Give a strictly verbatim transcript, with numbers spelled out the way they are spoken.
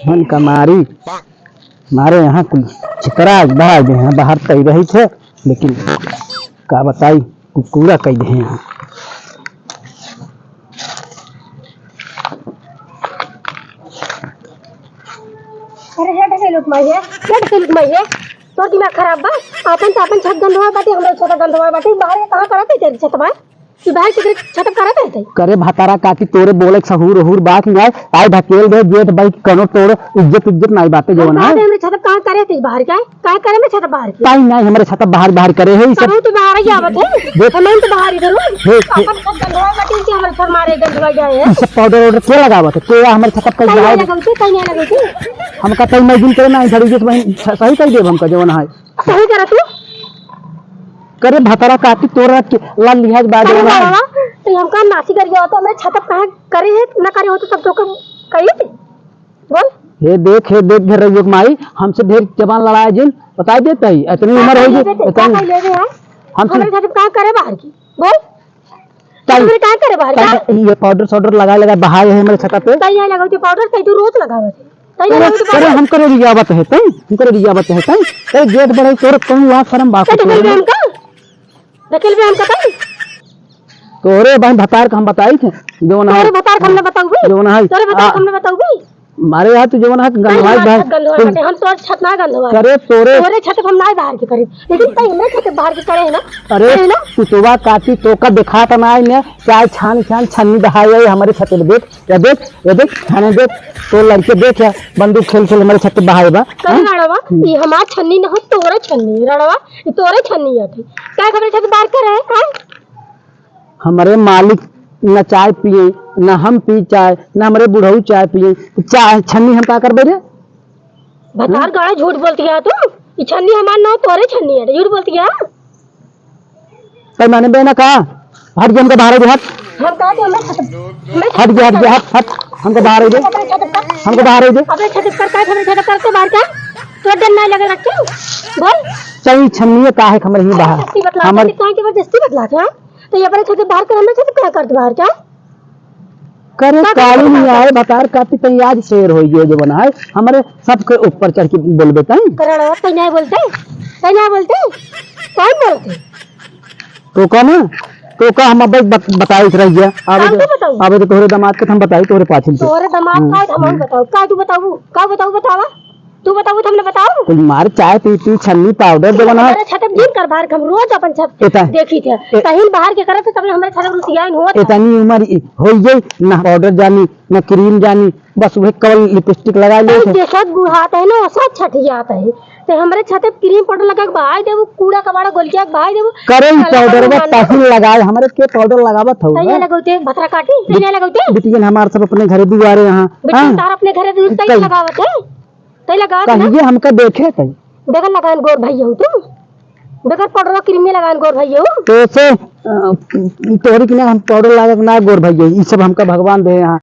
धन का मारी, मारे यहाँ कुल छितरा भाग गए हैं, बाहर तई रही थे, लेकिन का बताई, कुल कूड़ा कई दे हैं यहाँ। अरे हट से लुक माई है, हट से लुक माई है, तोर दिमाग खराब बा। आपन त आपन छत गंधवा बाटे, हमरे छत गंधवा बाटे, बाहर के कहाँ करत है तेरी छत बा? कि बाहर के छत करत है तई? करे भतारा काटी, तोरे बोले के सहूर ओहूर बा कि नाय? आई ढकेल दे जेठ भाई, कनो तोर इज्जत इज्जत नाय बाटे हम जवन कहा है। थे हमरे छत कहाँ करे तई बाहर के? काहे करे में छत बाहर के? ताई नाय हमरे छत बाहर बाहर करे है, ई सब। तब तो बाहर ही आवत है। देख। हम तो बाहर इधर हूँ। देख, देख। अपन छत गंधवा बाटे कि हमरे छत मारे गंधवा जाए है। ई सब पाउडर वाउडर के लगावत है? के हमरे छत पर कहीं लगावत है? लगावत है, कहीं नहीं लगावत है। हमका तई मैं दिन करे ना, झड़ी के बहन सही कही देब हमका जवन है। सही करा तू। करे भतारा काटी तोरा के लाल लिहाज बाज अरे रहा है। बाबा, तो हमका नाची कर गया तो हमरे छत पर कहाँ करे है, ना करे हो तो सब तो कही थी। बोल। हे देख, हे देख, ढेर रहियो के माई, हमसे ढेर जबान लड़ाए जिन, बताई देत है, इतनी उम्र हो गई, इतनी। हमरे छत पर कहाँ करे बाहर की? बोल। चल। हमरे का करे बाहर का? ये पाउडर साउडर लगा लगा बहाए है हमरे छत पे। तई यहाँ लगावत है पाउडर, तई तू रोज लगावत है। तई अरे, लगावत है अरे, पाउडर। हमको रे रियावत है, तई? हमको रे रियावत है, तई? अरे, जेठ बढ़े, तोर कौन लाज शरम बात तई है? ढकेल बे हमका? ढकेल बे हमका तई? तोरे बहन भतार का हम बताई थे, जवन है। तोरे भतार का हमने बताऊ भी? जवन है। तोरे भतार का आ, हमने बताऊ भी? मारे यार, तू जवन है, गंधवाई तोरे बाहर, छत गंधवा तू बाटे, हम तोर छत ना गंधवा। करे तोरे। तोरे छत हम ना बाहर के करे, लेकिन तई हमरे छत बाहर के करे है ना? अरे, करे ना? तू तोबा काटी, तोका देखात ना है ने, चाहे छान छान छन्नी बहाए है हमरे छत पे, देख, या देख, या देख, थाने देख, तो लड़के देख या बंदूक खेल खेल हमरे छत पे बहाए बा, करे हाँ? रड़वा, हम्म। ये हमार छन्नी ना हो, तोरे छन्नी, रड़वा, ये तोरे छन्नी है, ठीक? क्या हमरे छत बाहर करे है, हाँ? हमरे मालिक न चाय पिए, न हम पी चाय, न हमरे बुढ़ऊ चाय पिए, तो चाय छन्नी हम का करबे रे? भतार हाँ? गाड़ा झूठ बोलती है तू, ये छन्नी हमार ना हो, तोरे छन्नी है, झूठ बोलती है। तई माने बे ना का? हट जा, हमका बाहर दे, हट। हम कहा थे, हमरे छत, हमरे हट जा, हट जा, हट, हट, हमका बाहर दे। अपने छत पर, हमका बाहर दे। अपने छत पर का, हमरे छत पर से बाहर का? तो डर ना लगे रखे। बोल। चाहे छन्नी का है, हमरे ही बाहर। जबरदस्ती बतला, हमर कहाँ जबरदस्ती बतला था? तो ये अपने छत बाहर कर, हमरे छत क्या कर दे बाहर क्या? करे का काली करबे नहीं बाहर? आए, भतार काटी तई आज शेर होई गयो जवन है, हमरे सबके ऊपर चढ़ के बोलबे तई। करड़वा तई नहीं बोलते, तई नहीं बोलते, कौन बोलते? तो का ना, तो का हम अब बत-, बताई रह गया। आवे हमको तो, बताऊ। आवे तो तोहरे दामाद के हम बताई, तोहरे पाछिन से। तोहरे दामाद हम्म, का है, हम हम्म। बताऊ, का तू बताऊ, का बताऊ, बतावा? तू बताऊ, तो हमने बताऊ। कुल मार, चाय पी पी, छन्नी पाउडर देवन है। हमारे छत जिन कर बाहर के हम रोज अपन छत एता-, देखी थे। ए- कहीं बाहर के करत तब हमरे छत रुसियाइन होत। इतनी उम्र ई होई गई, ना पाउडर जानी, ना क्रीम जानी, बस वही कवल लिपस्टिक लगा ले तई थे। जैसा बुढ़ात है ना, वैसा छठियात है। ते हमरे छत पे क्रीम पाउडर लगा के बहाई देबू, कूड़ा कबाड़ा गोलिया के बहाई देबू। करे ई साला पाउडर का बा, जमाना। तहिन लगाए, हमरे के पाउडर लगावत हऊ तई ना। ये लगौते, भतरा काटी, तई ये लगौते। बिटियन हमार सब अपने घरे दुआरे यहाँ। बिटियन हाँ। तार अपने घरे दूर तई कई। लगावत है। तई लगावत ना। कहिए हमका देखे तई। बेगर लगान गोर भैया हूँ तू। बेगर पाउडर क्रीम में लगान गोर भैया हूँ। तो से, अ, तोहरी के ना हम पाउडर लागत ना गोर भैया, ई सब हमका भगवान दे यहाँ।